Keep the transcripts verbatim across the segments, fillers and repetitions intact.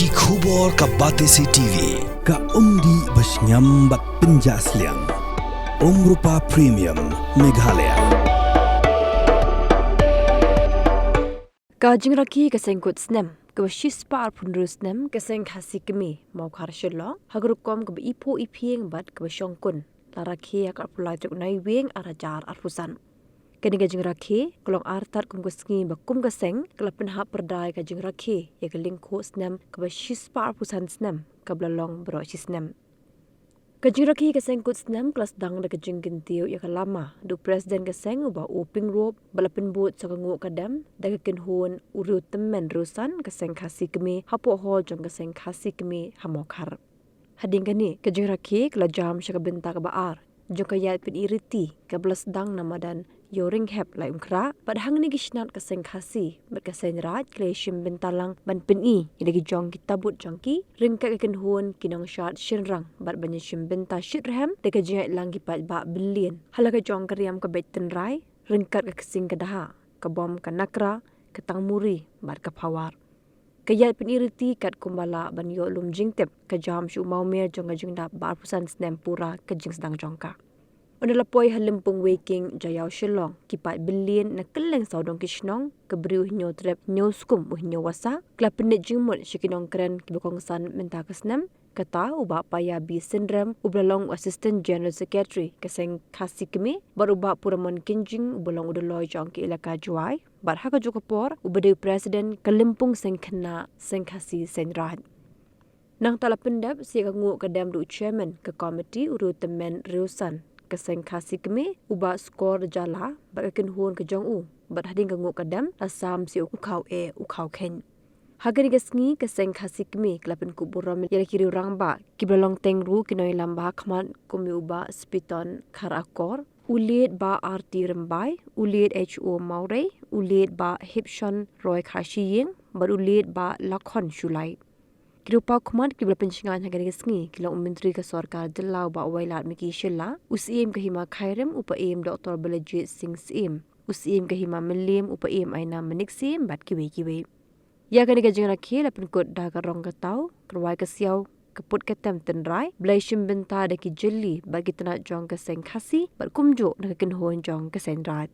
Ki khubor ka Batesi T V, ka umdih ba shngiam bad pynjah sliang. Umrupa Premium, Meghalaya. Ka jingrakhe ka seng kut snem kaba shispah arphew hynriew snem ka seng Khasi Kmie Mawkhar Shillong ha ka rukom kaba iphuh iphieng bad kaba shongkun la rakhe ha ka arphew lai tarik u Naiwieng arhajar arphew san. Kane ka jingrakhe ka long artat kum ka sngi ba kum ka seng ka la pynhap pyrda ïa ka jingrakhe ïa ka lyngkhuh snem kaba shispah arphew san snem kaba la long baroh shi snem. Ka jingrakhe ka seng kut snem ka la sdang da ka jingkyntiew ïa ka lama da u President ka seng u Bah O Pyngrope bad la pynbud sa ka nguh ka dem da ka kynhun u riewtymmen riewsan ka seng Khasi Kmie hapoh hall jong ka seng Khasi Kmie ha Mawkhar. Hadien kane ka jingrakhe ka la jam sha ka bynta kaba ar jong ka ïaid pyni riti kaba la sdang na madan Ïewrynghep Laitumkhrah bad hangne ki shnat ka seng Khasi bad ka seng Raij ki la ïashim bynta lang ban pyni ïa la ki jong ki tabut jong ki ryngkat ka kynhun ki nongshad shynrang bad ban ïashim bynta shitrhem da ka jingïaid lang ki paidbah byllian ha la ka jong ka riam ka beit tynrai ryngkat ka ksing ka dha, ka bom ka nakra, ka tangmuri bad ka phawar. Ka ïaid pyni riti katkum ba lah ban ïoh lum jingtip ka jam sha u mawmer jong ka jingdap ba arphew san snem pura ka jingsdang jong ka. Ynda la poi ha lympung Weiking Jaïaw Shillong, ki paid byllian na kylleng sawdong ki shnong, ka bri u Hynñiewtrep Hynñiewskum u Hynñiewwasa, ki la pynneh jingmut sha ki nongkren kiba kongsan mynta ka snem. Kata u Bah Paya B Synrem uba la long u Assistant General Secretary ka seng Khasi Kmie bad u Bah Puramon Kynjing uba long u Dolloi jong ka Elaka Jowai bad ha kajuh ka por uba dei u President ka lympung seng khynnah seng Khasi seng Raij. Nangta la pyndep sa ïa ka nguh ka dem da u Chairman ka Komiti u riewtymmen riewsan ka seng Khasi Kmie u Bah Skor Jala bad ka kynhun ka jong u bad hadien ka nguh ka dem la sam sa ïa u khaw eh u khaw kheiñ. Ha kane ka sngi ka seng Khasi Kmie ka la pynkup burom ïa la ki riewrangbah kiba la long teng ruh ki nongïalam ba ha khmat kum ïa u Bah Spiton Kharakor, u Late Bah R T Rymbai, u Late H O Mawrei, u Late Bah Hipshon Roy Kharshiing bad u Late Bah Lakhon Shullai. Ki riewpawkhmat kiba la pynshngaiñ ha kane ka sngi ki long u Myntri ka Sorkar Jylla u Bah Wailadmiki Shylla, u Syiem ka Hima Khyrim u Paiem Doctor Balajied Singh Syiem, u Syiem ka Hima Mylliem u Paiem Aiñam Manik Syiem bad kiwei kiwei. Ïa kane ka jingrakhe la pynkut da ka rong ka taw, ka rwai ka siaw, ka put ka tem tynrai ba la ïashim bynta da ki jylli bad ki tnat jong ka seng Khasi bad kumjuh da ka kynhun jong ka seng Raij.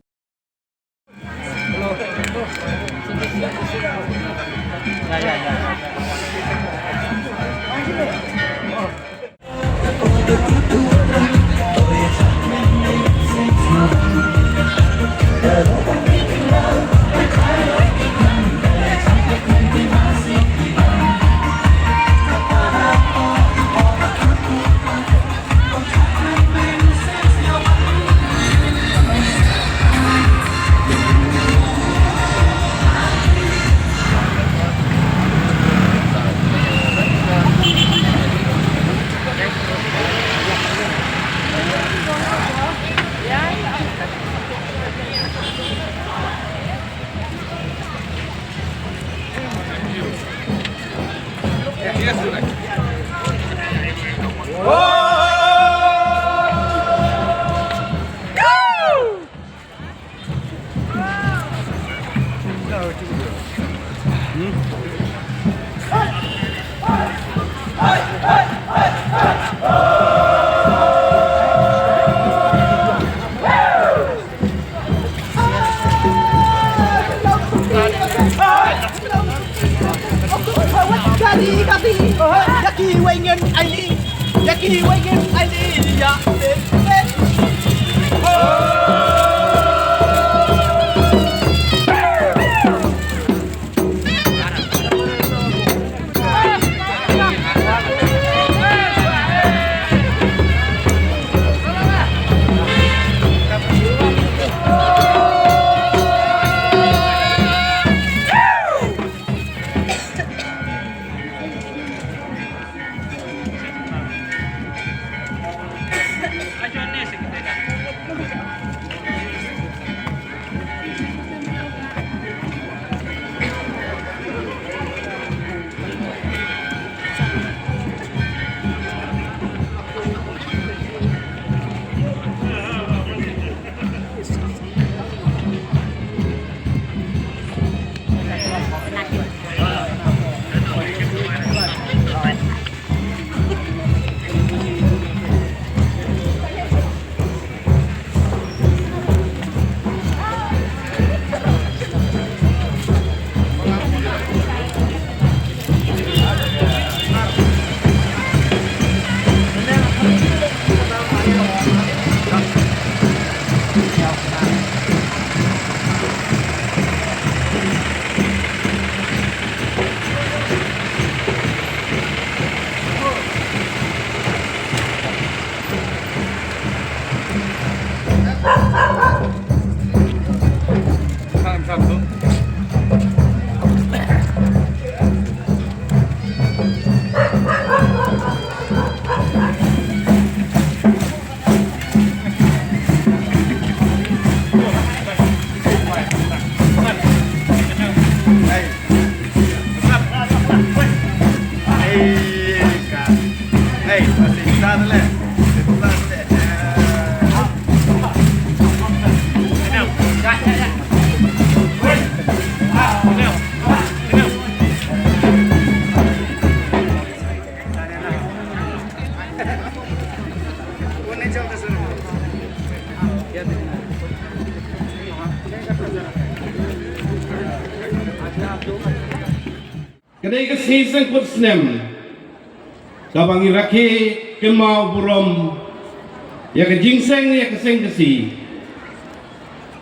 Ka dei ka sngi sngewkut snem kaba ngi rakhe kynmaw burom ïa ka jingseng ïa ka seng Khasi,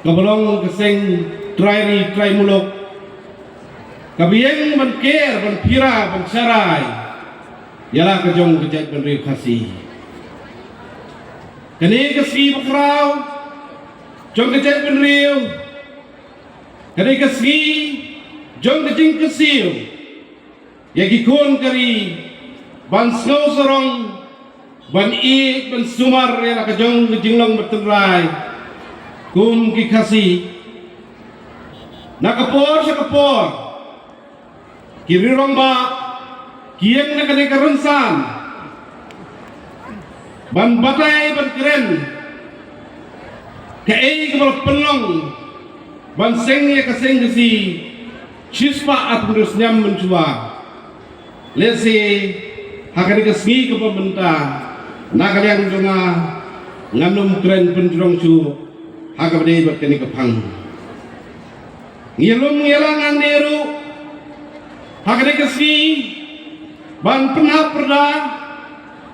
kaba long ka seng trai ri trai muluk, kaba ïeng ban ker ban phira ban sharai ïa la ka jong ka jaitbynriew Khasi. Kane ka sngi bakhraw jong ka jaitbynriew, ka dei ka sngi jong ka jingkyrsiew ïa ki khun ka ri ban sngew sarong, ban ïeit, ban sumar ïa la ka jong ka jinglong ba tynrai kum ki Khasi. Na ka por sha ka por ki riewrangbah ki ïeng na kane ka rynsan ban batai ban kren kaei kaba la pynlong ban seng ïa ka seng Khasi shispah arphew snem mynshuwa. Lehse ha kane ka sngi kaba mynta, na ka liang jong nga, ngan ym kren pynjrong shuh ha kaba dei bad kane ka phang. Ngi lum ngi la ngan ne ruh ha kane ka sngi ban pynhap pyrda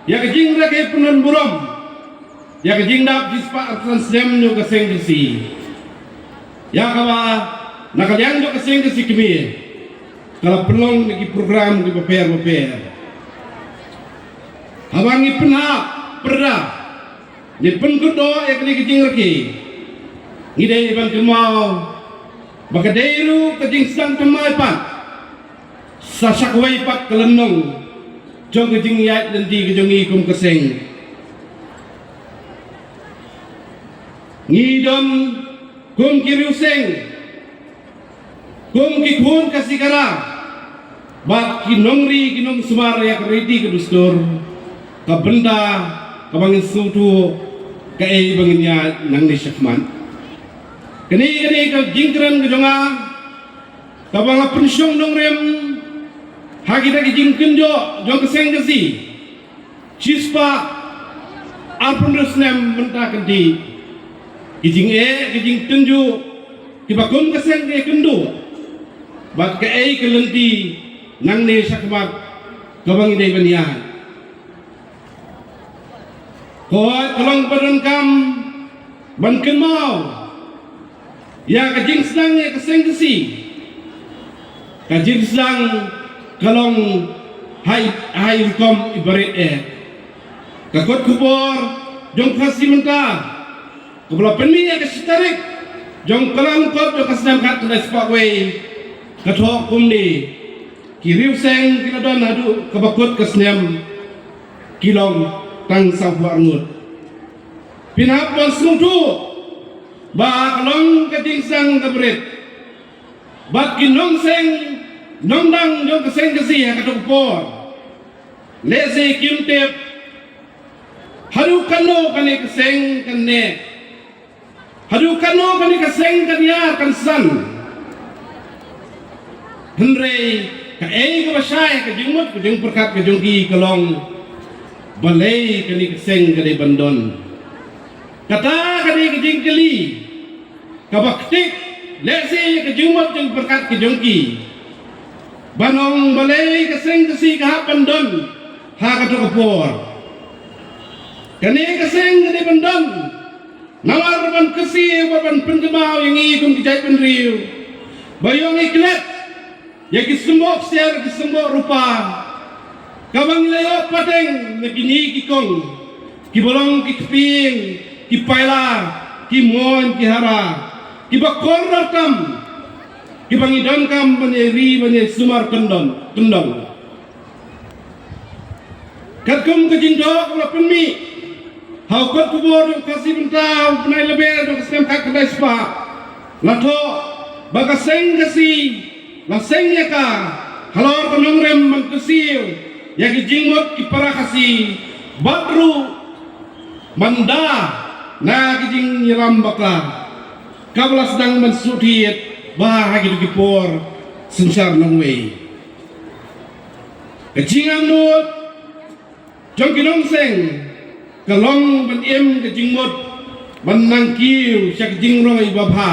ïa ka jingrakhe pyndon burom ïa ka jingdap shispah arphew san snem jong ka seng Khasi, ïa kaba na ka liang jong ka seng Khasi Kmie ka la pynlong na ki program ki bapher bapher. Haba ngi pynhap pyrda, ngi pynkut doh ïa kane ka jingrakhe, ngi dei ban kynmaw ba ka dei ruh ka jingsdang thymmai pat sa sha kawei pat ka lynnong jong ka jingïaid lynti ka jong ngi kum ka seng. Ngi don kum ki riewseng, kum ki khun Khasi Khara bad ki nongri ki nongsumar ïa ka riti ka dustur, ka bynta kaba ngin sngewthuh kaei ba ngin ïaid nangne shakhmat. Kane kane ka jingkren ka jong nga kaba nga pynshong nongrim ha kita ki jingkynjoh jong ka seng Khasi shispah arphew snem mynta ka dei ki jingeh ki jingtynjuh kiba kum ka seng ka ïakynduh bad kaei ka lynti nangne shakhmat kaba ngi dei ban ïaid. Ka long ba donkam ban kynmaw ïa ka jingsdang ïa ka seng Khasi. Ka jingsdang ka long ha i rukom i barit eh. Ka kot khubor jong Khasi Mynta kaba la pynmih ïa ka shi tarik jong ka Kyllalyngkot jong ka snem khatkhyndai spah wei ka thoh kumne: ki riewseng ki la don haduh kaba kut ka snem ki long tang sawphew ar ngut. Phin hap ban sngewthuh ba ka long ka jingsdang ka barit bad ki nongseng nongdang jong ka seng Khasi ha kato ka por lehse kim tip haduh katno kane ka seng kan neh, haduh katno kane ka seng kan ïar kan san. Hynrei kaei kaba shai ka jingmut ka jingpyrkhat ka jong ki ka long balei kane ka seng ka dei ban don. Kata ka dei ka jingkylli kaba ktik lehse ïa ka jingmut jingpyrkhat ka jong ki ban ong balei ka seng Khasi ka hap ban don ha kato ka por. Kane ka seng ka dei ban don namar ban kyrsiew bad ban pynkynmaw ïa ngi kum ki jaitbynriew ba ïoh ngi klet ïa ki symboh ksiar ki symboh rupa kaba ngi la ïoh pateng na kine ki kong kiba long ki kpieng, ki paila, ki moin, ki hara, kiba kordor tam, kiba ngi donkam ban ïai ri ban ïai sumar kyndon kyndong. Katkum ka jingdoh kaba la pynmih ha u kot khubor jong Khasi Mynta u bnai Lber jong ka snem khatkhyndai spah, la thoh ba ka seng Khasi la seng ïa ka halor ka nongrim ban kyrsiew ïa ki jingmut ki para Khasi bad ruh ban da na ki jingïalam bakla kaba la sdang ban shu thied bha ha kito ki por synshar nongwei. Ka jingangnud jong ki nongseng ka long ban im ka jingmut ban nang kiew sha ka jingroi babha,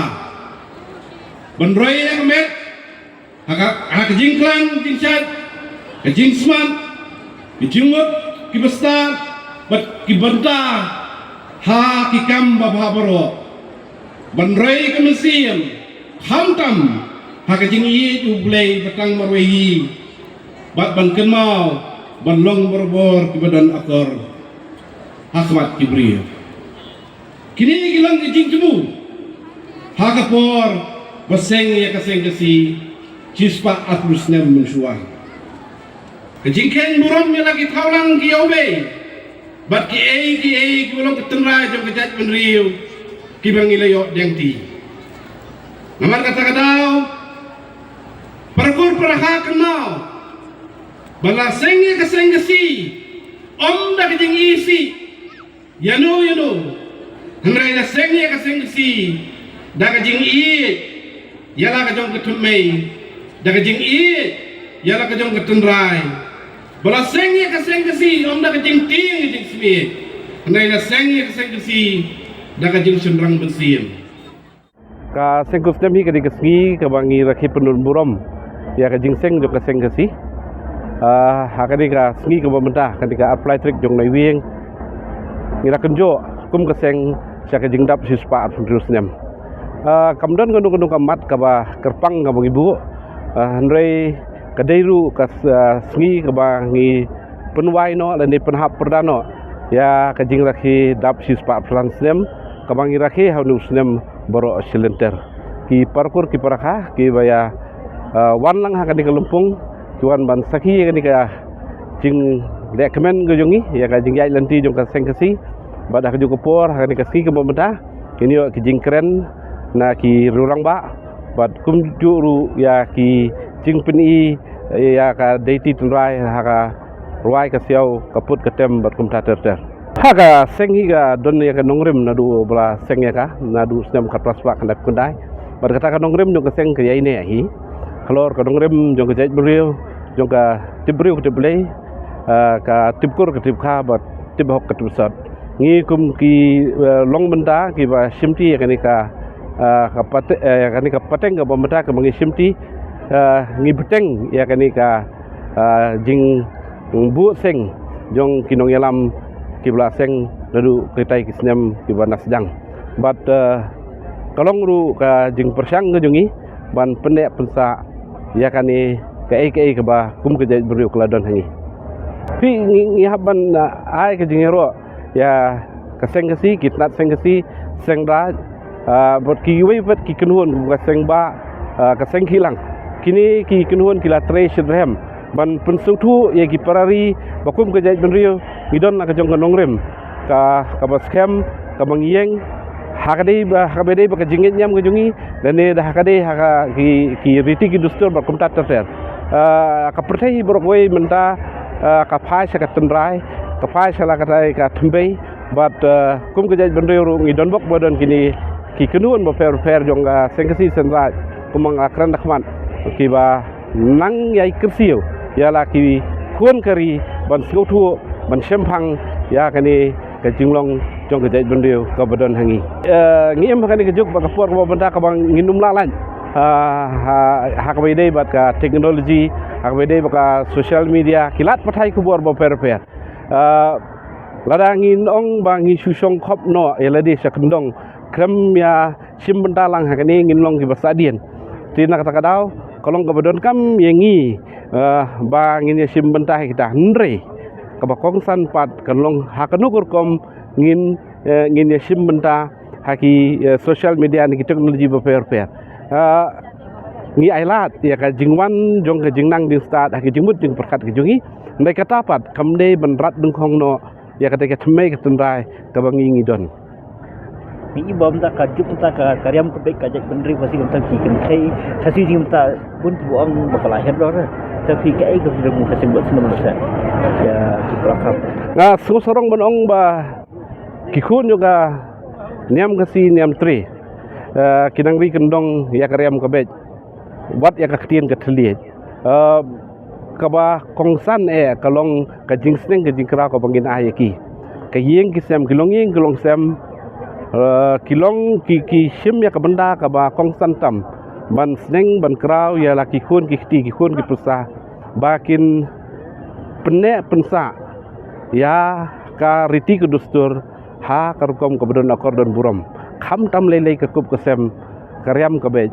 ban roi ïa ka met ha ka, ha ka jingkhlaiñ jingshait, ka jingsmat, ka jingmut kiba stad bad ki bynta ha ki kam babha baroh, ban roi ka mynsiem khamtam ha ka jingïeit U Blei ba tang marwei hi, bad ban kynmaw ban long barabor kiba don akor ha khmat ki briew. Kine ki long ki jingthmu ha ka por ba seng ïa ka seng Khasi shispah arphew snem mynshuwa. Ka jingkheiñ burom ïa la ki thawlang ki ïawbei bad kiei kiei kiba long ka tynrai jong ka jaitbynriew kiba ngi la ïoh diengti. Namar kata ka daw, para kur para kha, kynmaw ba la seng ïa ka seng Khasi ym da ka jingisih ïano ïano, hynrei la seng ïa ka seng Khasi da ka jingïeit ïa la ka jong ka thymmei, da ka jingïeit ïa la ka jong ka tynrai. Ba la seng ïa ka seng Khasi ym da ka jingtieng ka jingsmit, hynrei la seng ïa ka seng Khasi da ka jingshynrang mynsiem. Ka Seng Khursnem hi ka dei ka sngi kaba ngi rakhe pynlong burom ïa ka jingseng jong ka seng Khasi. Ah, ha ka dei ka sngi kaba mynta, ka dei ka arphew lai tarik jong u Naiwieng, ngi la kynjoh kum ka seng sha ka jingdap shispah arphew hynriew snem. Ah, kam don kano kano ka mat kaba kyrpang kaba ngi buh. Ah, hynrei ka dei ruh ka s-, ah, sngi kaba ngi pynwai noh lane pynhap pyrda noh ïa ka jingrakhe dap shispah arphew lai snem kaba ngi rakhe ha une u snem baroh shi lynter. Ki para kur ki para kha kiba ïa, ah, wan lang ha kane ka lympung, ki wan ban sakhi ïa kane ka jingleh kmen ka jong ngi ïa ka jingïaid lynti jong ka seng Khasi. Bad ha kajuh ka por, ha kane ka sngi kaba mynta, ngin ïoh ki jingkren na ki rangbah bad kumjuh ruh ïa ki jingpyni ïa ka deiti tynrai ha ka rwai ka siaw, ka put ka tem bad kumta ter ter. Ha ka seng hi ka don ïa ka nongrim naduh ba la seng ïa ka, naduh snem khatphra spah khyndai phew khyndai. Bad kata ka nongrim jong ka seng ka ïaineh hi halor ka nongrim jong ka jaitbynriew, jong ka tip briew ka tip Blei, ah, ka tip kur ka tip kha bad tip hok ka tip sot. Ngi kum ki, eh, long bynta kiba shimti ïa kane ka, ah, ka pate-, eh, kane ka pateng kaba mynta kaba ngi shimti, eh, ngi bteng ïa kane ka, ah, jingbuh seng jong ki nongïalam kiba la seng naduh kitai ki snem kiba na sdang. Bad, eh, ka long ruh ka jingpyrshang ka jong ngi ban pynneh pynsah ïa kane kaei kaei kaba kum ka jaitbynriew ka la don ha ngi. Phi ngi, ngi hap ban, ah, ai ka jingïaroh ïa ka seng Khasi, ki tnat seng Khasi, seng Raid, ah, bad kiwei pat ki kynhun kum ka seng Bah, ah, ka seng Khihlang. Kine ki kynhun ki la trei shitrhem ban pynsngewthuh ïa ki para ri ba kum ka jaitbynriew ngi don la ka jong ka nongrim ka, kaba skhem, kaba ngi ïeng ha ka dei ba, ha kaba dei ba ka jingngeit ñiam ka jong ngi, lane da ha ka dei ha ka ki, ki riti ki dustur bad kumta ter ter. Ah, ka pyrthei baroh kawei mynta, ah, ka phai sha ka tynrai, ka phai sha la katai ka thymmei, bad, ah, kum ka jaitbynriew ruh ngi don bok ba don kine ki kynhun bapher bapher jong ka seng Khasi seng Raid, kumba nga la kren da khmat, kiba nang ïai kyrsiew ïa la ki khun ka ri ban sngewthuh, ban shemphang ïa kane ka jinglong jong ka jaitbynriew kaba don ha ngi. Eh, ngi im ha kane ka juk bad ka por kaba mynta kaba ngin ym lah lait, ah, ha, ha kaba ïadei bad ka technology, ha kaba ïadei bad ka social media, ki lad pathai khubor bapher bapher. Ah, lada ngin ong ba ngi shu shong khop noh ïa lade sha kyndong, khlem ïa shim bynta lang ha kane, ngin long kiba sahdien. Te na kata ka daw ka long kaba donkam ïa ngi, eh, ba ngin ïa shim bynta ha kita, hynrei kaba kongsan pat kan long ha kano ka rukom ngin, eh, ngin ïa shim bynta ha ki, eh, social media ne ki technology bapher bapher. Eh, ngi ailad ïa ka jingwan jong ka jingnang jingstad ha ki jingmut jingpyrkhat ka jong ngi, hynrei kata pat kam dei ban rat dyngkhong noh ïa kata ka thymmei ka tynrai kaba ngi ngi don. Ngi i ba mynta ka juk mynta ka, ka riam ka beit ka jaitbynriew Khasi mynta ki kynthei Khasi jong ngi mynta bun kiba ong ba ka la her dor. Te phi kaei kaba phi dang ka seng bad snem mynta ïa ki para kham. Nga sngewsarong ban ong ba ki khun jong ka niam Khasi niam Tre, eh, ki nang ri kyndong ïa ka riam ka beit wat ïa ka ktien ka thylliej. Eh, kaba kongsan eh ka long ka jingsneng ka jingkraw kaba ngin ai ïa ki. Ka ïing ki sem, ki long ïing ki long sem, eh, ki long ki, ki shim ïa ka bynta kaba kongsan tam ban sneng ban kraw ïa la ki khun ki kti, ki khun ki pyrsa ba kin pynneh pynsah ïa ka riti ka dustur ha ka rukom kaba don akor don burom, khamtam lei lei ka kup ka sem, ka riam ka beit.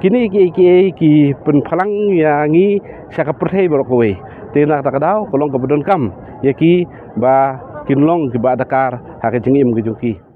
Kine kiei kiei ki pynphalang ïa ngi sha ka pyrthei baroh kawei. Te na kata ka daw ka long kaba donkam ïa ki ba kin long kiba dakar ha ka jingim ka jong ki.